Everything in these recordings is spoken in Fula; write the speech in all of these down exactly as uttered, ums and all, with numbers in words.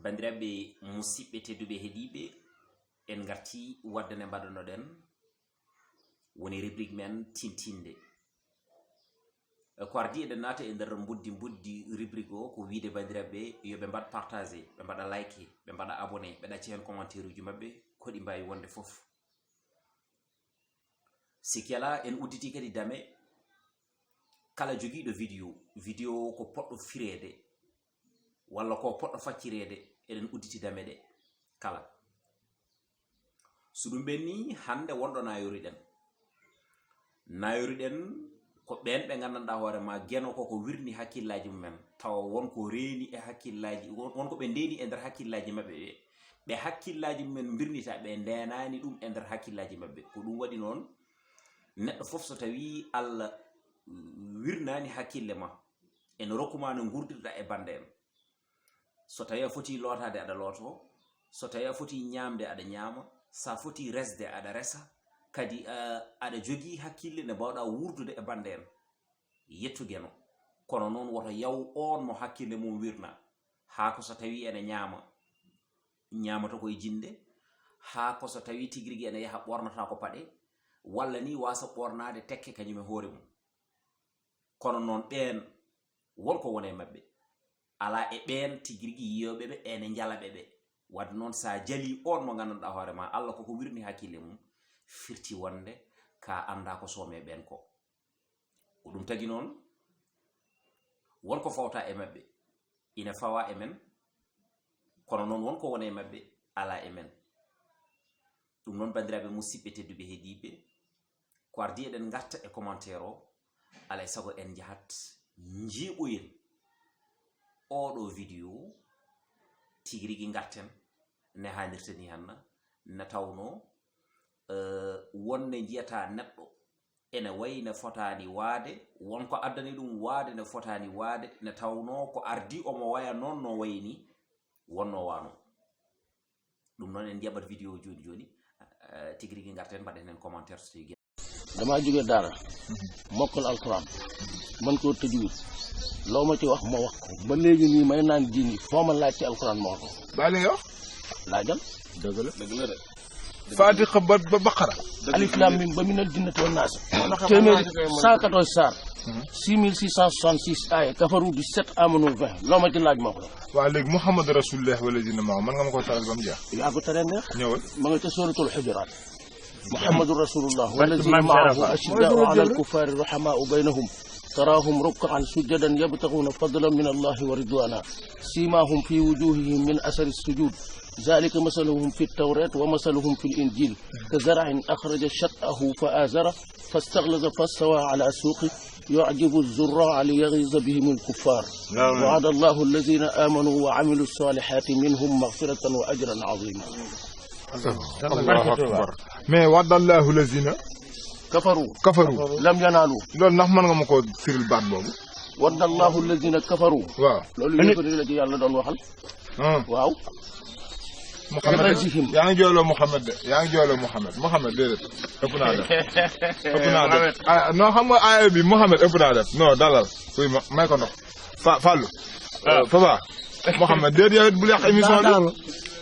Banndiraaɓe musidɓe tedduɓe heɗiiɓe, en ngarti waɗde nde mbaɗano-ɗen, woni rubrique men tintinde. E ko ardi eɗen naata e nder mbuddi mbuddi rubrique o, ko wiyde banndiraaɓe yo ɓe mbaɗ partager, ɓe mbaɗa like, ɓe mbaɗa abonné, ɓe ɗacca heen commentaire uji maɓɓe, ko ɗi mbaawi wonde fof. Sikki alaa, en udditi kadi dame kala jogiiɗo vidéo, vidéo ko poɗɗo fireede walla ko poɗɗo faccireede, eɗen udditi dame ɗe kala. So ɗum ɓenni, hannde wonɗo naayoriɗen. Naayoriɗen ko ɓeen ɓe nganndanɗaa hoore ma geno ko ko wirni hakkillaaji mumen, tawa won ko reeni e hakkillaaji, won, won ko ɓe ndeeni e nder hakkillaaji maɓɓe ɓe. Ɓe hakkillaaji mumen mbirnita, ɓe ndeenaani ɗum e nder hakkillaaji maɓɓe. Ko ɗum waɗi noon, neɗɗo fof so tawii Allah wirnaani hakkille ma, ene rokku ma no ngurdirɗa e bannde en. So tawii a foti lootaade aɗa looto, so tawii a foti ñaamde aɗa ñaama, so a foti resde aɗa resa, kadi, eh, aɗa jogii hakkille nde mbaawɗa wuurdude e bannde en. Yettu geno. Kono noon woto yaw oon mo hakkille mum wirna, haa ko so tawii ene ñaama, ñaamata ko e jinnde, haa ko so tawii tigi rigi ene yaha ɓoornata ko paɗe, walla ni waasa ɓoornaade tekke kañum e hoore mum. Kono noon ɓeen won ko woni e maɓɓe. Alaa e ɓeen tigi rigi yiyooɓe ɓe ene njala ɓe ɓe. Wadde noon so a jalii oon mo nganndanɗaa hoore ma Allah ko ko wirni hakkille mum, firti wonde ka anndaa ko soome ɓeen ko. Ko ɗum tagi noon won ko fawta e maɓɓe, ina fawa e men, kono noon won ko woni e maɓɓe alaa e men. Ɗum noon, banndiraaɓe musidɓe tedduɓe heɗiiɓe, ko ardi eɗen ngarta e commentaire o, alaa e sago en njahat njiiɓoyen oɗo vidéo tigi rigi ngarten ne haanirta ni hanna, na tawno, eh, wonde njiyata neɗɗo ene wayi ne fotaani waade, won ko addani ɗum waade ne fotaani waade, ne tawnoo ko ardii omo waya noon no wayi ni wonnoo waano. Ɗum noon en njaɓat vidéo jooni jooni, eh, tigi rigi ngarten mbaɗen heen commentaire so tawii. Damaa jóge daara, mokkal alxuraan, man koo tajwid. Loo ma ci wax ma wax ko. Ba léegi nii may naan diini, foo ma laaj ci alxuraan ma wax ko. Baa li nga wax? Laajal. Dëgg la. Dëgg la de. Faatixa ba, ba Baqara. Alif Laam Miim ba minal jinnati wan naas. Téeméeri cent quatorze saar. Six mille six cent soixante-six aaya, kafaru dix-sept, amanu vingt. Loo ma ci laaj ma wax la. Waa léegi Muhammad Rasulullah wala dina ma, man nga ma ko taral ba mu jeex? Yaa ko tere neex. Ñëwal. Ma nga ca Suratul Hujurat. محمد رسول الله والذين معه أشداء على الكفار رحماء بينهم تراهم ركعا سجدا يبتغون فضلا من الله ورضوانا سيماهم في وجوههم من أثر السجود ذلك مثلهم في التوراة ومثلهم في الإنجيل كزرع أخرج شطأه فآزره فاستغلظ فاستوى على سوقه يعجب الزراع ليغيظ بهم الكفار وعد الله الذين آمنوا وعملوا الصالحات منهم مغفرة وأجرا عظيما. Allahu akbar. Mais wadda Allahu lazina كفروا kafaru. لم ينالوا. Loolu ndax mën nga ma ko firil baat boobu? ود الله الذين كفروا. Waaw. Loolu yéefar yi la ci Yàlla doon waxal. Ah. Waaw. Muhammad, بغيظهم. Yaa ngi jooyloo Muhammad de. Yaa ngi jooyloo Muhammad. Muhammad, déedéet. Ëpp naa def. Ëpp naa def. Ah, non, xam nga aaya bi Muhammad ëpp naa def. Non, dalal. Kuy ma, may ko ndox. Fa, Fallou. Euh, Papa. Mouhamed, déet, yow it bul yàq émission bi. Daanu.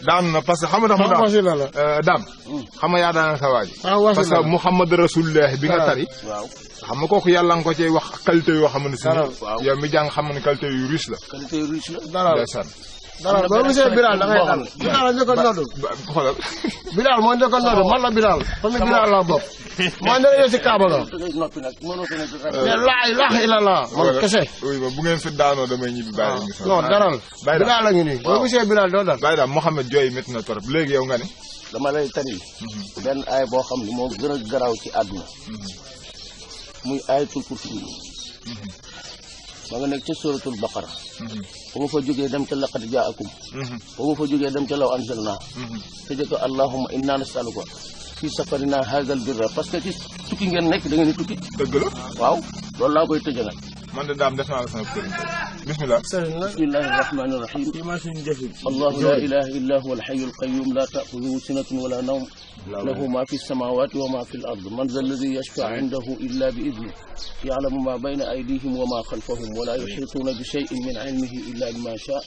Daanu na, parce que xam nga tax mu daanu. Xam nga si la la. Euh, Dame. Xam nga yaa daanal sa waa ji. Ah, wasi la la. Parce que Mouhamed Rasulullah bi nga tari. Waaw. Xam nga kooku Yàlla nga ko cay wax qualité yoo xamante ne si. Dara. Yow mi jàng xam ne qualité yu riche la. Qualité yu riche la. Dara. Ndeysaan. Dara, boo gisee Bilal da ngay dal. Bilal la njëkk a noddu. Ba, xoolal. Bilal moo njëkk a noddu, man la Bilal. Famille Bilal laa bokk. Maa njëkk a ñëw si Kaaba ga. Noppi nag, mënoo ko nekk rek. Mais laa ilaaha illallah, man kese. Oui, ma bu ngeen fi daanoo damay ñibbi bàyyi émission bi. Non, daral. Bàyyi daal. Bilal la ngi nii. Boo gisee Bilal doo dal. Bàyyi daal, Mouhamed, jooy métti na trop. Léegi yow nga ne? Dama lay tari benn aaya boo xam ne moo gën a garaaw ci àdduna. Muy Ayatul Kursi. Ma nga nekk ca Suratul Baqara. Ba ma fa jógee dem ca Laqad Jaakum. Ba ma fa jógee dem ca Law Anzalna. Tëje ko allahumma inna nasaluka fi safarina hadha al birra, parce que ci tukki ngeen nekk, da ngeen di tukki. Dëgg la. Waaw, loolu laa koy tëje nag. Man de daam des naa la sama këriñ. Bismillah. بسم الله الرحمن الرحيم. Kii maa suñu jëfi. الله لا إله إلا هو الحي القيوم لا تأخذه سنة ولا نوم له ما في السماوات وما في الأرض من ذا الذي يشفع عنده إلا بإذنه يعلم ما بين أيديهم وما خلفهم ولا يحيطون بشيء من علمه إلا بما شاء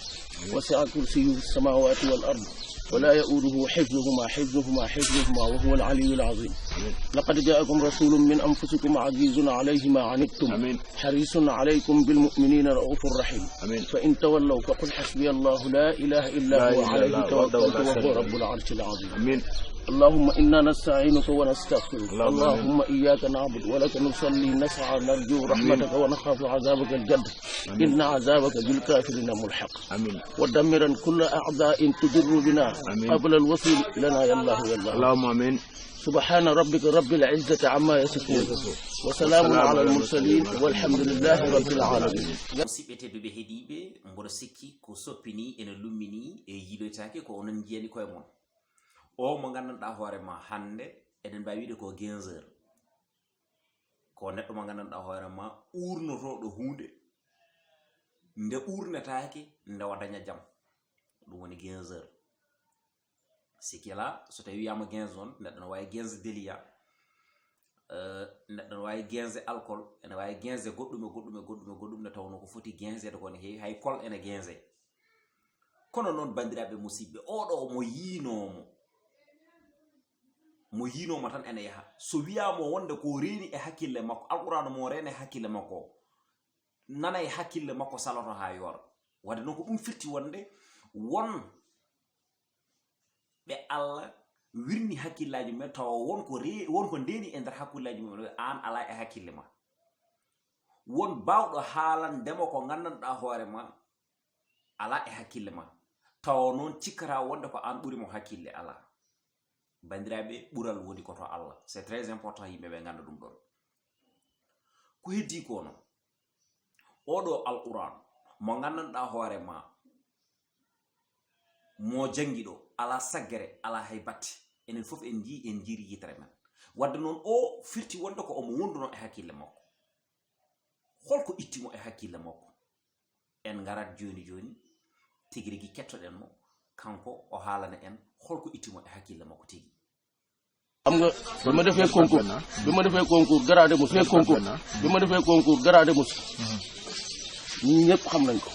وسع كرسيه السماوات والأرض ولا يؤوده حفظهما حفظهما حفظهما وهو العلي العظيم. لقد جاءكم رسول من أنفسكم عزيز عليه ما عنتم حريص عليكم بالمؤمنين رؤوف رحيم. فإن تولوا فقل حسبي الله لا إله إلا هو عليه توكلت وهو رب العرش العظيم. اللهم إنا نستعينك ونستغفرك. اللهم إياك نعبد ولك نصلي نسعى نرجو رحمتك ونخاف عذابك الجد. إن عذابك بالكافرين ملحق. ودمرا كل أعداء تضر بنا قبل الوصول لنا يا الله يا الله. اللهم آمين. سبحان ربك رب العزة عما يصفون وسلام على المرسلين والحمد لله رب العالمين. Musidɓe tedduɓe heɗiiɓe, mboɗo sikki ko soppini ene lummini e yiiloytaake ko onon njiyani koye mon. O mo nganndanɗaa hoore ma hannde, eɗen mbaawi wiide ko quinze heures. Ko neɗɗo mo nganndanɗaa hoore ma uurnotooɗo huunde, nde uurnetaake, nde o daña jam. Ɗum woni quinze heures. Sikki alaa, so tawi wiyaama quinze noon, neɗɗo no waawi quinze deliya, eh, neɗɗo no waawi quinze alcool, ene waawi quinze goɗɗum e goɗɗum e goɗɗum e goɗɗum, nde tawnoo ko foti quinze de ko ne heewi, hay kol ene quinze. Kono noon, banndiraaɓe musidɓe, oɗo mo yiinoomo, mo yiinoomo tan ene yaha. So wiyaama wonde ko reeni e hakkille makko, Alqur'aana mo reena e hakkille makko, nana e hakkille makko saloto haa yoora. Wadde noon ko ɗum firti wonde won ɓe Allah wirni hakkillaaji mumen, tawa won ko re-, won ko ndeeni e nder hakkillaaji mumen, aan alaa e hakkille ma. Won baawɗo haalande mo ko nganndanɗaa hoore ma alaa e hakkille ma, tawa noon cikkata wonde ko aan ɓuri mo hakkille, alaa. Banndiraaɓe, ɓural woni ko to Allah. C'est très important yimɓe ɓe ngannda ɗum ɗoon. Ko heddii ko noon, oɗo Alqur'aan mo nganndanɗaa hoore ma, mo janngiɗo, alaa saggere, alaa hay batte. Enen fof en njii, en njiiri yitere men. Wadde noon o firti wonde ko omo wonduno e hakkille makko. Holko itti mo e hakkille makko? En ngarat jooni jooni, tigi rigi kettoɗen mo, kanko o haalana en holko itti mo e hakkille makko tigi. Xam nga, bi ma defee concours, bi ma defee concours, garaade mos, fee concours, bi ma defee concours, garaade mos, ñi ñëpp xam nañ ko.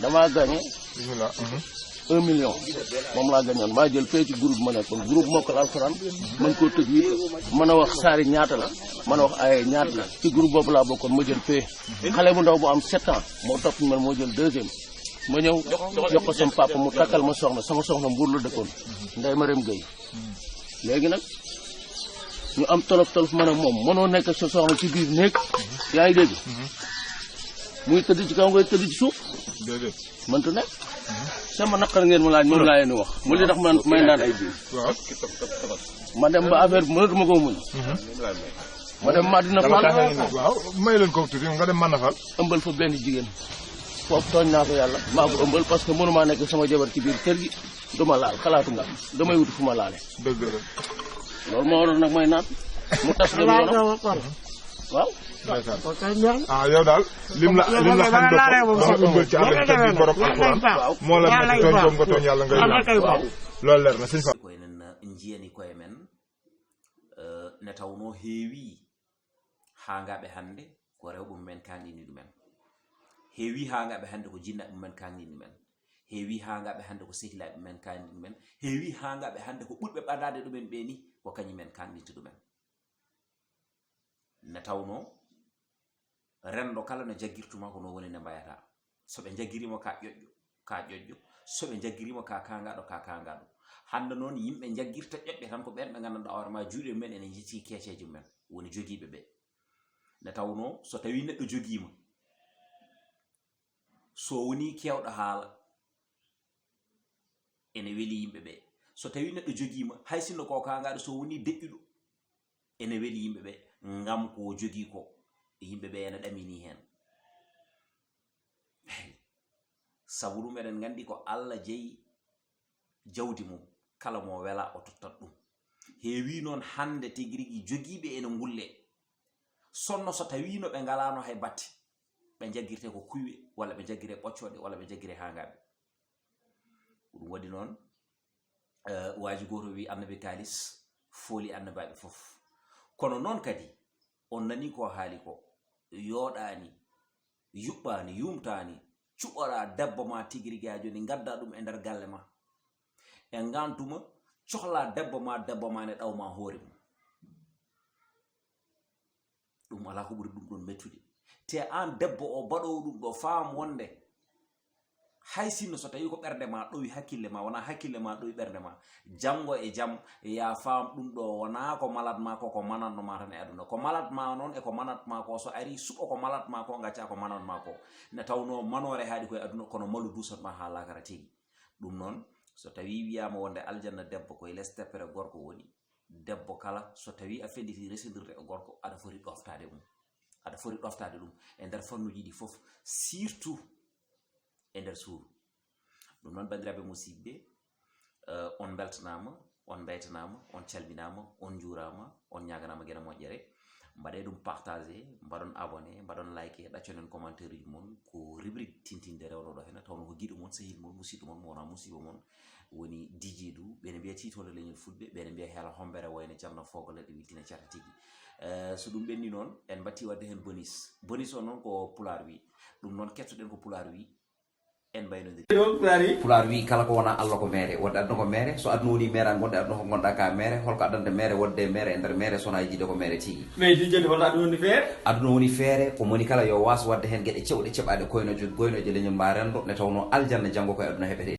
Damaa gagné Bismillah. Un million. Moom laa gagné woon, maa jël fee ci groupe ma nekkoon, groupe mokkal alxuraan, mën koo tëj huit, mën a wax saari ñaata la, mën a wax aaya ñaata la. Ci groupe boobu laa bokkoon, ma jël fee. Xale bu ndaw bu am sept ans moo topp man, moo jël deuxième. Ma ñëw jox ko sama papa, mu takkal ma soxna, sama soxna Mbuur la dëkkoon, Ndeye Marème Gueye. Léegi nag ñu am tolof tolof, man ak moom, mënoo nekk sa soxna ci biir néeg, yaa ngi dégg, muy tëdd ci kaw, ngay tëdd ci suuf. Déedéet. Mënta nekk. Sama naqar ngeen ma laaj, moom laa leen di wax. Mu li tax man may naan ay biir. Waaw. Ma dem ba affaire bi mënatuma koo muñ. Ma dem Madina Fall. Waaw, may leen ko tuuti, nga dem Madina Fall. Ëmbal fa benn jigéen. Foofu tooñ naa ko yàlla, maa ko ëmbal, parce que mënumaa nekk sama jabar ci biir kër gi, du ma laal, xalaatuma, damay wuti fu ma laale. Dëgg la. Loolu moo waral nag may naan. Mu tas dem yoonam. Waaw. Ndeysaan. Ah, yow daal, lim la, lim la xam ne ko, ba nga ëmbal ci àll bi, te di borom alxuraan, moo la metti, tooñ boobu nga tooñ yàlla ngay naan. Loolu leer na, sëñ Fall. Ko enen njiyani koye men, eh, ne tawnoo heewi haangaaɓe hannde ko rewɓe mumen kaanɗini ɗumen. Heewi haangaaɓe hannde ko jinnaaɓe mumen kaanɗini ɗumen. Heewi haangaaɓe hannde ko sehilaaɓe mumen kaanɗini ɗumen. Heewi haangaaɓe hannde ko ɓurɓe ɓadaade ɗumen ɓe ni ko kañum men kaanɗinta ɗumen. Ne tawnoo renndo kala no jaggirtuma ko noon woni nde mbayata. So ɓe njaggiriima ka ƴoƴƴo, ka ƴoƴƴo. So ɓe njaggiriima ka kaangaaɗo, ka kaangaaɗo. Hannde noon yimɓe njaggirta ƴoƴɓe tan ko ɓeen ɓe nganndanɗaa hoore ma juuɗe mumen ene njetti keeceeje mumen. Woni jogiiɓe ɓe. Nde tawnoo so tawii neɗɗo jogiima, so wonii keewɗo haala, ene weli yimɓe ɓe. So tawii neɗɗo jogiima, hay sinno ko kaangaaɗo, so wonii deƴƴuɗo, ene weli yimɓe ɓe, ngam ko o jogii ko, yimɓe ɓe ene ɗamini heen. Sabu ɗum eɗen nganndi ko Allah jeyi jawdi mum, kala mo wela o tottat ɗum. Heewi noon hannde tigi rigi jogiiɓe ene ngulle. Sonno so tawiino ɓe ngalaano hay batte. ɓe jaggirte ko kuywe, walla ɓe jaggire ɓoccooɗe, walla ɓe jaggire haangaaɓe. Ko ɗum waɗi noon, eh, waaji gooto wi annabi kaalis fooli annabaaɓe fof. Kono noon kadi, on nanii ko haali ko, yooɗaani, yuɓɓaani, yuumtaani, cuɓoɗaa debbo ma tigi rigi haa jooni, ngaddaa ɗum e nder galle ma. E ngaan tuma, cohlaa debbo ma, debbo ma ne ɗawma hoore mum. Ɗum alaa ko ɓuri ɗum ɗoon mettude. Te aan debbo o baɗoowo ɗum ɗo, faam wonde hay sinno so tawii ko ɓernde ma ɗowi hakkille ma, wonaa hakkille ma ɗowi ɓernde ma, janngo e jam, yaa faam ɗum ɗo wonaa ko malat ma ko, ko manatno ma tan e aduna. Ko malat ma noon e ko manat ma ko, so arii suɓo ko malat ma ko, ngacca ko manat ma ko. Ne tawnoo manoore haaɗi ko e aduna, kono malu duusat ma haa laakara tigi. Ɗum noon, so tawii wiyaama wonde aljanna debbo ko e les teppere gorko woni, debbo kala, so tawii a felliti resondirde e gorko, aɗa foti ɗoftaade ɗum. Aɗa foti ɗoftaade ɗum e nder fannuuji ɗi fof, surtout e nder suuru. Ɗum noon, banndiraaɓe musidɓe, eh, on mbeltanaama, on mbeytanaama, on calminaama, on njuuraama, on ñaaganaama geno moƴƴere. Mbaɗee ɗum partagé, mbaɗon abonné, mbaɗon liké, ɗacconen commentaire uji mon. Ko rubrique tintinde rewnoɗo heen, tawno ko giɗo mon, sehil mon, musidɗo mon, mo wonaa musiɗɗo mon, woni D J Dou. Ɓe ne mbiya tiitol e leñol fulɓe, ɓe ne mbiya hela hombere wayno jamna foogole ɗe wiltina cata tigi. Eh, so ɗum ɓenni noon, en mbatti waɗde heen bonus. Bonus o noon ko pulaar wi. Ɗum noon kettoɗen ko pulaar wi, en mbaynodiri. Ɗo pulaar wi. Pulaar wi kala ko wonaa Allah ko meere. Wonde aduna ko meere, so aduna woni meere, an wonde aduna ko ngonɗa ka meere, holko addanta meere wonde meere e nder meere, so wonaa e jiɗde ko meere tigi. Mais D J Dou, holno aduna woni feere? Aduna woni feere, ko moni kala yo waas waɗde heen geɗe cewɗe ceɓaaɗe koynojo, goynoje leñol ma renndo, nde tawnoo aljanna janngo ko e aduna heɓete.